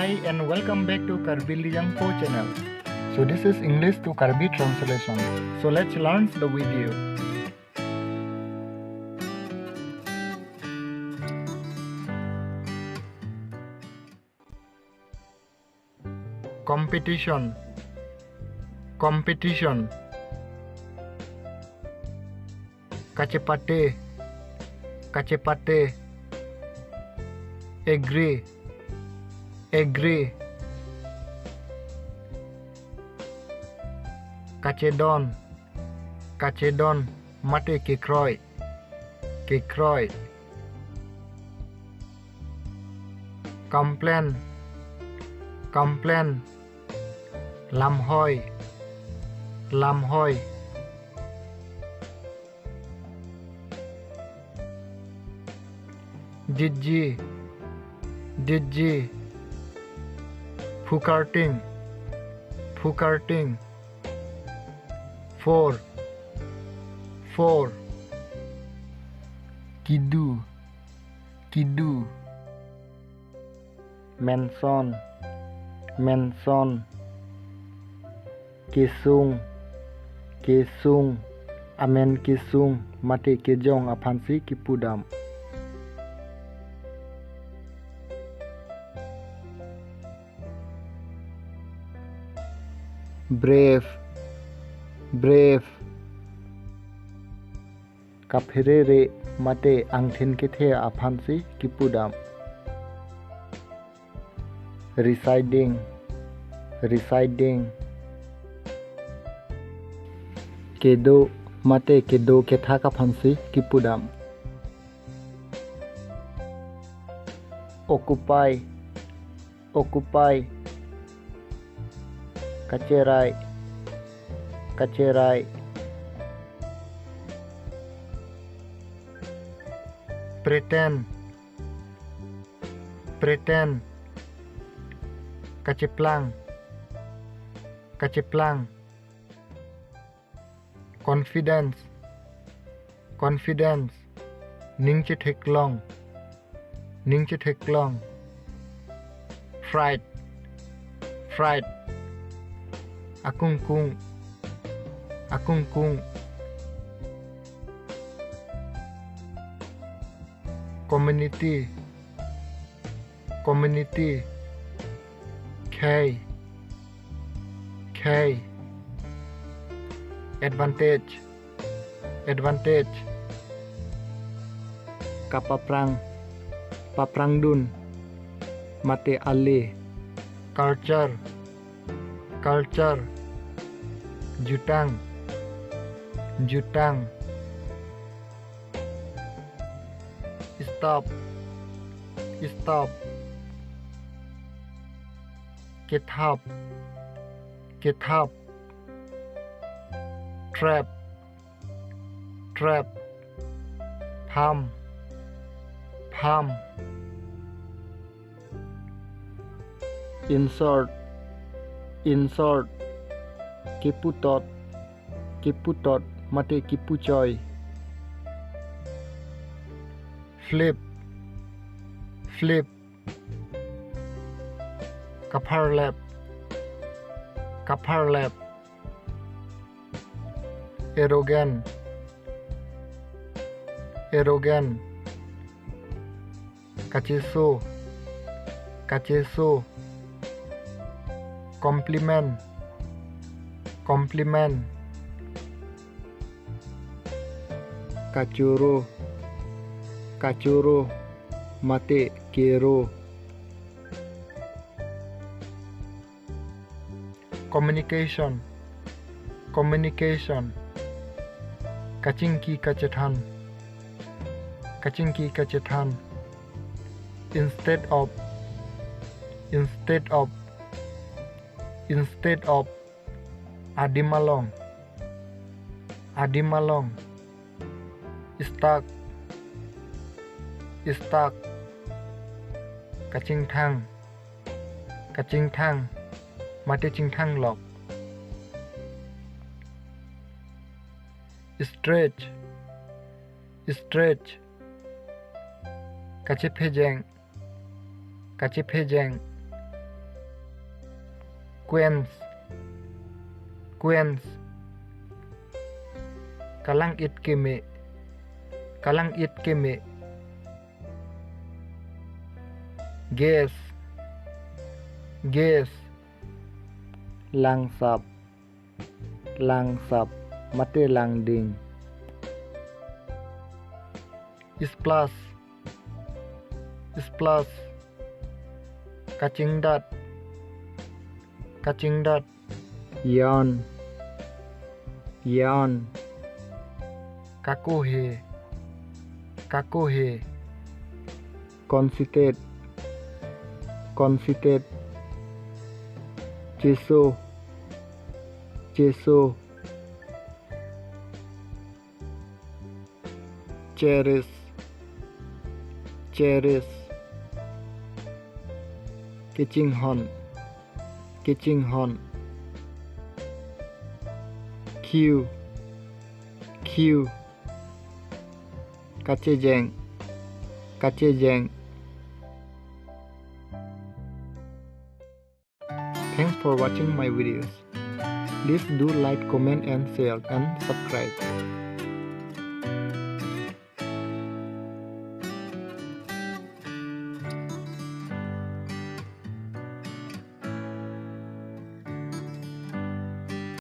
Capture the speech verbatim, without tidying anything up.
Hi and welcome back to Karbi Lijangpo channel. So this is English to Karbi translation. So let's launch the video. Competition. Competition. Kachepate. Kachepate. Agree. Agree. Kachedon. Kachedon. Mate kekroi. Kekroi. Complain. Complain. Lamhoi. Lamhoi. Ditji. Ditji. Phukarting. Phukarting. Four. Four. Kidu. Kidu. Mention. Mention. Kesung. Kesung. Amen kesung mate kejong aphansi kipudam. Brave. Brave. Kapherere mate angthin kethe aphansi kipudam. Residing. Residing. Kedo mate kedo kethak aphansi kipudam. Occupy. Occupy. Kacherai. Kacherai. Pretend. Pretend. Kacheplang. Kacheplang. Confidence. Confidence. Ning chetheklong. Ning chetheklong. Fright. Fright. Akungkung. Akungkung. Community. Community. Khei. Khei. Advantage. Advantage. Kapaprang. Paprangdun. Mate ale. Culture. Culture. Jutang. Jutang. Stop. Stop. Kethap. Kethap. Trap. Trap. Pham. Pham. Insult. Insult. Kiputot. Kiputot mate kipuchoi. Flip. Flip. Kapharlep. Kapharlep. Arrogant. Arrogant. Kacheso. Kacheso. Compliment. Compliment. Kachoro. Kachoro. Mate kero. Communication. Communication. Kachingki kachethan. Kachingki kachethan. Instead of. Instead of. Instead of. Adim along. Adim along. Stuck. Stuck. Kachingthang. Kachingthang. Mate chingthanglok. Stretch. Stretch. Kachephejeng. Kachephejeng. Quench. Quench. Kalang-it keme. Kalang-it keme. Guess. Guess. Langsap. Langsap. Mate langding. Splash. Splash. Kachingdat. Kachingdat. Yarn. Yarn. Kakohe. Kakohe. Concentrate. Concentrate. Cheso. Cheso. Cherish. Cherish. Kachinghon. Kachinghon. Cue. Cue. Kachejeng. Kachejeng. Thanks for watching my videos. Please do like, comment and share and subscribe.